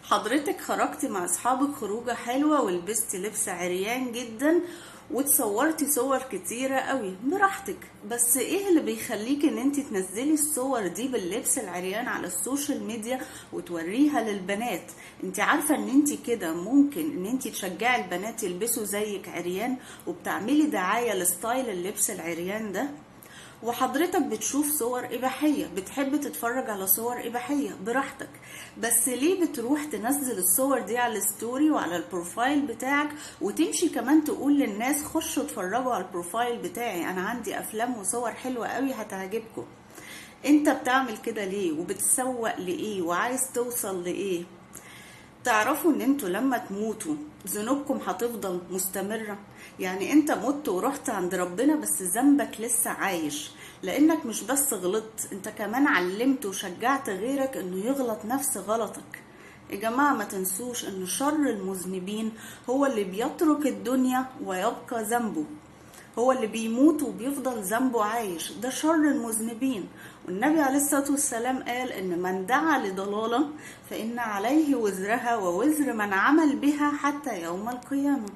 حضرتك خرجتي مع اصحابك خروجه حلوة ولبستي لبس عريان جدا وتصورتي صور كتيرة قوي، براحتك، بس ايه اللي بيخليك ان انت تنزلي الصور دي باللبس العريان على ال social media وتوريها للبنات؟ انت عارفة ان انت كده ممكن ان انت تشجعي البنات يلبسوا زيك عريان، وبتعملي دعاية ل style اللبس العريان ده. وحضرتك بتشوف صور إباحية، بتحب تتفرج على صور إباحية، براحتك، بس ليه بتروح تنزل الصور دي على ال story وعلى ال profile بتاعك، وتمشي كمان تقول للناس خشوا اتفرجوا على ال profile بتاعي، أنا عندي أفلام وصور حلوة قوي هتعجبكم؟ انت بتعمل كده ليه؟ وبتسوق لإيه؟ وعايز توصل لإيه؟ تعرفوا ان انتوا لما تموتوا ذنوبكم هتفضل مستمرة؟ يعني انت مت ورحت عند ربنا بس ذنبك لسه عايش، لانك مش بس غلطت، انت كمان علمت وشجعت غيرك انه يغلط نفس غلطك. يا جماعة ما تنسوش ان شر المذنبين هو اللي بيترك الدنيا ويبقى ذنبه، هو اللي بيموت وبيفضل ذنبه عايش، ده شر المذنبين. والنبي عليه الصلاة والسلام قال إن من دعا لضلالة فإن عليه وزرها ووزر من عمل بها حتى يوم القيامة.